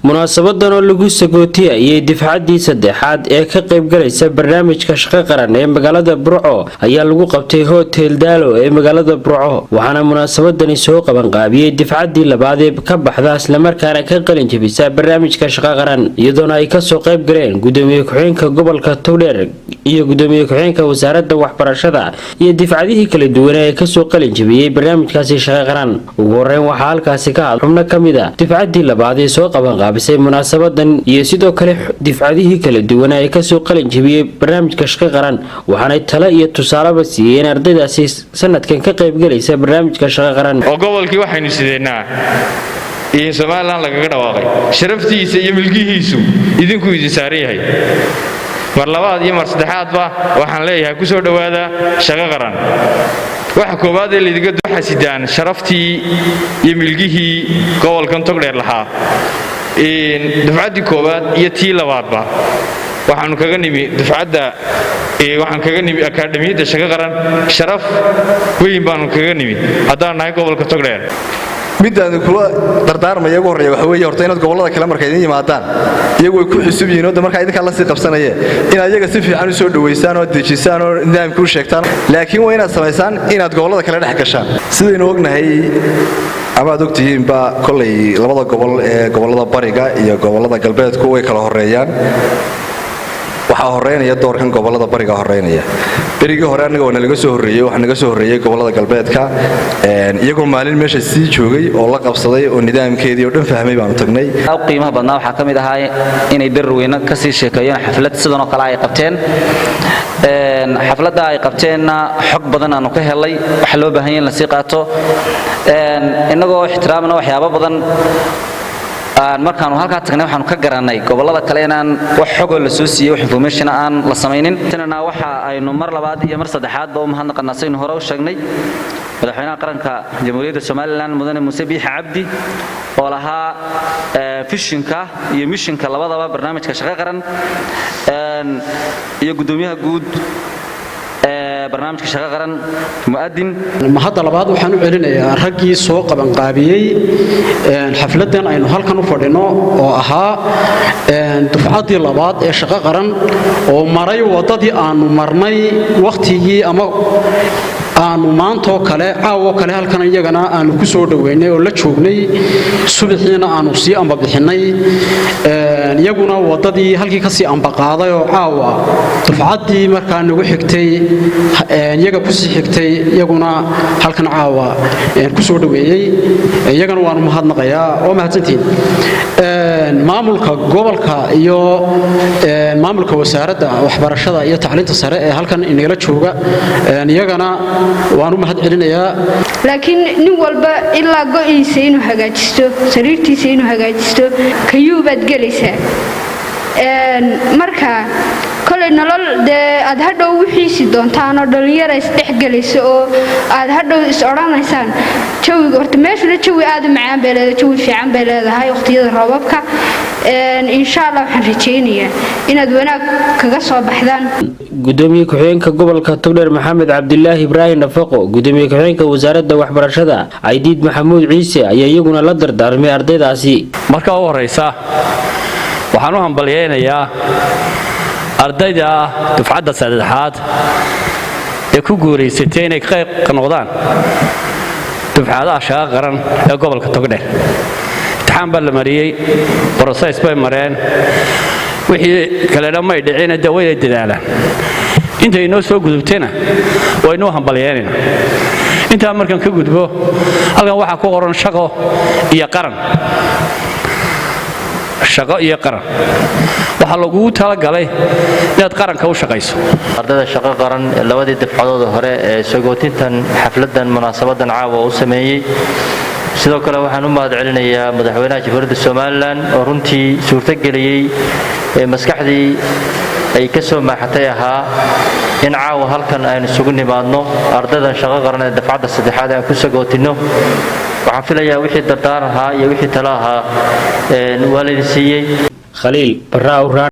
Munaasabadan oo lagu sagootiyayay difcaddii saddexaad ee ka qaybgalaysa barnaamijka Shaqo Qaran ee magaalada Burco ayaa lagu qabtay Hotel Daalo ee magaalada Burco. Waxaana munaasabadani soo qabanqaabiyey difcaddii labaad ee ka baxda islamarkaana ka qalin jebisa barnaamijka Shaqo Qaran, iyadoona ay kasoo qayb galeen gudoomiye ku-xigeenka gobolka Togdheer iyo gudoomiye ku-xigeenka wasaaradda waxbarashada iyo difcadihii kala duwan ee kasoo qalin jebiyey barnaamijkaasi Shaqo Qaran. Ugu horeyn waxaa halkaasi ka hadlay xubno ka mid a difcaddii labaad ee soo qabanqaabisay munaasabadan iyo sidoo kale difcadihii kala duwan ee kasoo qalin jebiyey barnaamijka Shaqo Qaran, waxaanay talo iyo tusaaleba siiyeen ardaydaasi sanadkan ka qaybgalaysa barnaamijka Shaqo Qaran. Oo gobolkii waxaynu sideennaa iyo Somaliland lagaga dhawaaqay, sharaftiisa iyo milgihiisu idinkuu idin saaran yahay. Mar labaad iyo mar saddexaadba waxaan leeyahay, ku soo dhowaada Shaqo Qaran. Waxa koowaad ee laydinka waxaa sidaan sharaftii iyo milgihii gobolkan Togdheer lahaa. Dufcaddii koowaad iyo tii labaadba waxaanu kaga nimi dufcadda, waxaan kaga nimi akaadhamiyadda Shaqo Qaran. Sharaf weyn baanu kaga nimi haddaan nahay gobolka Togdheer. Midaan kula dardaarmaya ugu horreeya waxa weeye, horta inaad gobollada kale marka idin yimaadaan, iyagu way ku cusub yihiin oo de markaa idinkaa la sii qabsanayee, inaad iyaga si fiican u soo dhowaysaan oo dejisaan oo nidaamkii u sheegtaan, laakiin waa inaad samaysaan inaad gobollada kale dhex gashaan. Sidaynu ognahay ama aad ogtihiinba, kollay labada gobol ee gobollada bariga iyo gobollada galbeedku way kala horreeyaan. Waxaa horeynaya doorkan gobollada bariga horeynaya. Berigii hore annaga waa nalaga soo horreeyey, waxaa naga soo horreeyey gobollada galbeedka. Iyagoo maalin meesha sii joogay oo la qabsaday oo nidaamkeedii oo dhan fahmay baanu tagnay. Qiimaha badnaa waxaa ka mid ahaa inay Darweyne ka sii sheekeeyeen xaflad sidan oo kale ay qabteen. Xafladda ay qabteenna xog badan aanu ka helay, waxa loo baahan yahay in la sii qaato, innagoo ixtiraamna waxyaabo badan. Markaanu halkaa tagnay waxaanu ka garanay gobollada kale inaan wax xogoo la soo siiyey, wax information aan la samaynin. Waxa aynu mar labaad iyo mar saddexaadba u mahadnaqanaa, saynu hore u sheegnay, Madaxweynaha Qaranka Jamhuuriyadda Somaliland, Mudane Muuse Biixi Cabdi, oo lahaa vision-ka iyo mission-ka labadaba barnaamijka Shaqo Qaran, iyo gudoomiyaha guud ee barnaamijka Shaqo Qaran, Mu'adin. Mahadda labaad waxaan u celinayaa raggii soo qabanqaabiyey xafladdan aynu halkan u fadhino, oo ahaa dufcaddii labaad ee Shaqo Qaran oo maray waddadii aanu marnay wakhtigii ama aanu maantoo kale, caawoo kale, halkan iyagana aanu ku soo dhoweynay oo la joognay, subaxiina aanu sii ambabixinnay. Iyaguna waddadii halkii kasii ambaqaaday oo caawa dufcaddii markaa nagu xigtay, iyaga kusii xigtay, iyaguna halkan caawa ku soo dhoweeyey, iyagana waanu mahadnaqayaa oo mahadsantihiin. Maamulka gobolka iyo maamulka wasaaradda waxbarashada iyo tacliinta sare ee halkan inagala jooga, iyagana waan u mahad celinayaa. Laakiin nin walba ilaa go'iisa inuu hagaajisto, sariirtiisa inuu hagaajisto, kayuubaad gelaysaa. Marka kolay nolol dee aad hadhow wixiisi doontaan oo dhallinyara isdhex gelayso oo aad hadhow is odhanaysaan jawiga. Horta meeshuna jawi aad u macaan bay leedahay, jawi fiican bay leedahay waqhtiyada roobabka. Insha Allah waxaan rajaynayaa inaad wanaag kaga soo baxdaan. Gudoomiye ku-xigeenka gobolka Togdheer, Maxamed Cabdilaahi Ibraahim Nafaqo, gudoomiye ku-xigeenka wasaaradda waxbarashada, Caydiid Maxamuud Ciise, ayaa iyaguna la dardaarmay ardaydaasi. Marka u horaysa waxaan u hambalyaynayaa ardayda dufcadda saddexaad ee ku guulaysatay inay qayb ka noqdaan dufcadaha Shaqo Qaran ee gobolka Togdheer. Imtixaan baa la mariyey, process bay mareen, wixii kalena may dhicina, dee waynay dadaalaan. Intay inoo soo gudubtayna waynuu hambalyeynayna. Intaa markaan ka gudbo, halkan waxaa ku qoran shaqo iyo qaran. Shaqo iyo qaran waxaa lagugu talagalay inaad qaranka u shaqayso. Ardayda Shaqo Qaran labadii dafcadooda hore ee sagootintan xafladan, munaasabadan caawa u sameeyey. Sidoo kale waxaan u mahad celinayaa Madaxweynaha Jamhuuriyadda Somaliland oo runtii suurtogeliyey ee maskaxdii ay ka soo maaxatay ahaa in caawa halkan aynu isugu nimaadno, ardaydan Shaqo Qaran ee dafcadda saddexaad aan ku sagootinno. Waxaan filayaa wixii dardaar ahaa iyo wixii talo ahaa waa laydin siiyey. Khaliil Barraa.